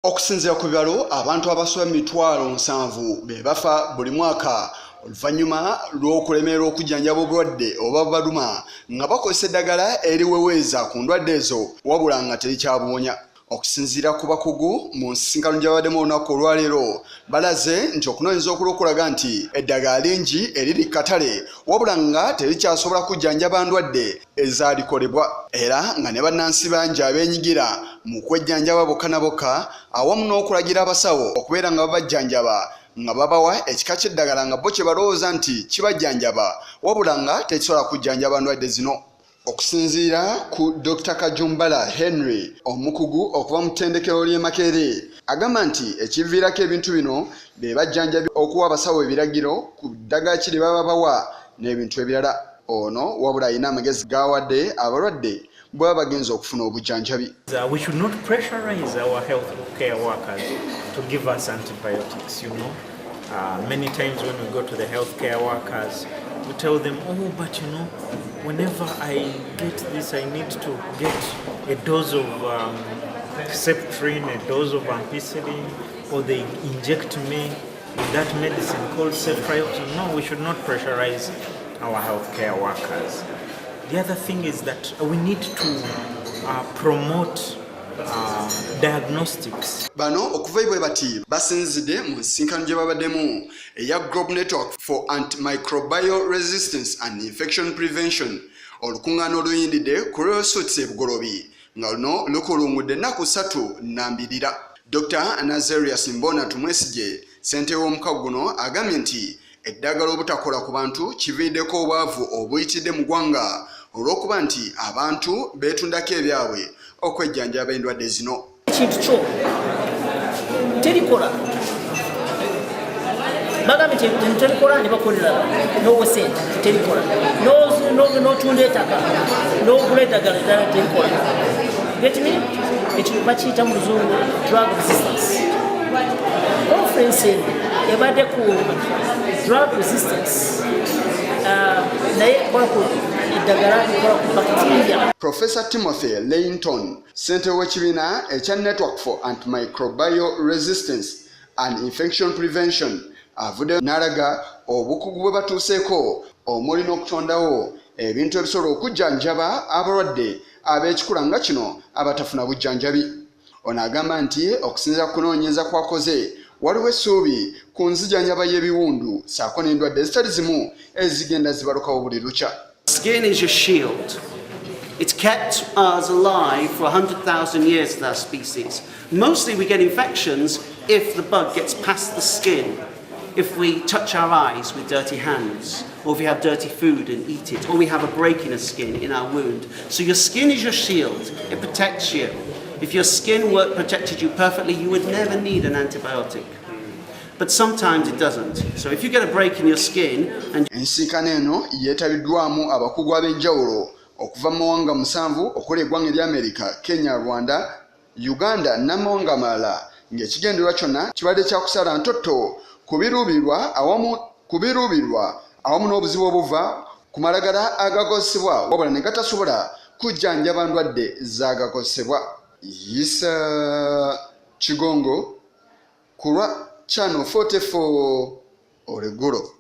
Okusinziira ku bibalo, abantu abasoba mu 70,000 be bafa buli mwaka oluvannyuma lw'okulemererwa okujjanjaba obulwadde oba bubaluma nga bakozesa eddagala eriweweeza ku ndwadde ezo wabula nga terikyabuwonya. Okusinziira ku bakugu mu nsisinkano gye babaddemu olunaku olwaleero, balaze nti okunoonyereza okuli okulaga nti eddagala lingi eriri ku katale wabula nga terikyasobola kujjanjaba ndwadde ezaalikolebwa era nga ne bannansi bangi abeenyigira mu kwejjanjaba bokka na bokka awamu n'okulagira abasawo okubeera nga babajjanjaba nga babawa ekika ky'eddagala nga bo kye balowooza nti kibajjanjaba wabula nga tekisobola kujjanjaba ndwadde zino. Okusinziira ku Dokita Kajumbala Henry, omukugu okuva mu ttendekero ly'e Makerere, agamba nti ekiviirako ebintu bino be bajjanjabi okuwa abasawo ebiragiro ku ddagala ki lye baba bawa n'ebintu ebirala. Ono wabula alina amagezi g'awadde abalwadde bwe baba bagenze okufuna obujjanjabi. We should not pressurize our health care workers to give us antibiotics. Many times when we go to the healthcare workers, we tell them, "Oh, but whenever I get this, I need to get a dose of Septrin, a dose of ampicillin, or they inject me with that medicine called ceftriaxone." No, we should not pressurize our healthcare workers. The other thing is that we need to promote diagnostics. Bano okuva bwe bati basinzidde mu nsisinkano gye babaddemu eya Global Network for Antimicrobial Resistance and Infection Prevention, olukuŋŋaana oluyindidde ku Royal Suites e Bugolobi nga luno lukulungudde ennaku 3 nnambirira. Dr Nazarius Mbona Tumwesigye, ssentebe w'omukago guno, agambye nti eddagala obutakola ku bantu kiviiriddeko obwavu obuyitidde mu ggwanga olw'okuba nti abantu beetundako ebyabwe okwejjanjaba endwadde zino. Ekintu kyo terikola, bagambye nti terikola ne bakolera nowe sente, terikola, n'otunda ettaka n'ogula eddagala, eddala terikola. Get me? Ekyo bakiyita mu Luzungu drug resistance. Conference eno ebadde ku drug resistance, naye ekola ku eddagala likola ku bacteria. Professor Timothy Leyington, ssentebe w'ekibiina ekya Network for Antimicrobial Resistance and Infection Prevention, avuddeyo n'alaga obukugu bwe batuuseeko omuli n'okutondawo ebintu ebisobola okujjanjaba abalwadde ab'ekikula nga kino abatafuna bujjanjabi. Ono agamba nti okusinziira ku kunoonyereza kwakoze, waliwo essuubi ku nzijanjaba y'ebiwundu ssaako n'endwadde ezitali zimu ezigenda zibalukawo buli lukya. Skin is your shield. It's kept us alive for 100,000 years as our species. Mostly we get infections if the bug gets past the skin. If we touch our eyes with dirty hands, or if we have dirty food and eat it, or we have a break in a skin in our wound. So your skin is your shield. It protects you. If your skin work protected you perfectly, you would never need an antibiotic. But sometimes it doesn't. So if you get a break in your skin and Ensinkano eno yeetabiddwamu abakugu ab'enjawulo okuva mu mawanga 7 okuli eggwanga erya America, Kenya, Rwanda, Uganda n'amawanga amalala, ng'ekigendererwa kyonna kibadde kya kusala ntotto ku biruubirwa awamu n'obuzibu obuva ku malagala agakozesebwa wabula ne gatasobola kujjanjaba ndwadde zagakozesebwa. Isa Kigongo ku lwa Channel 44 olweggulo.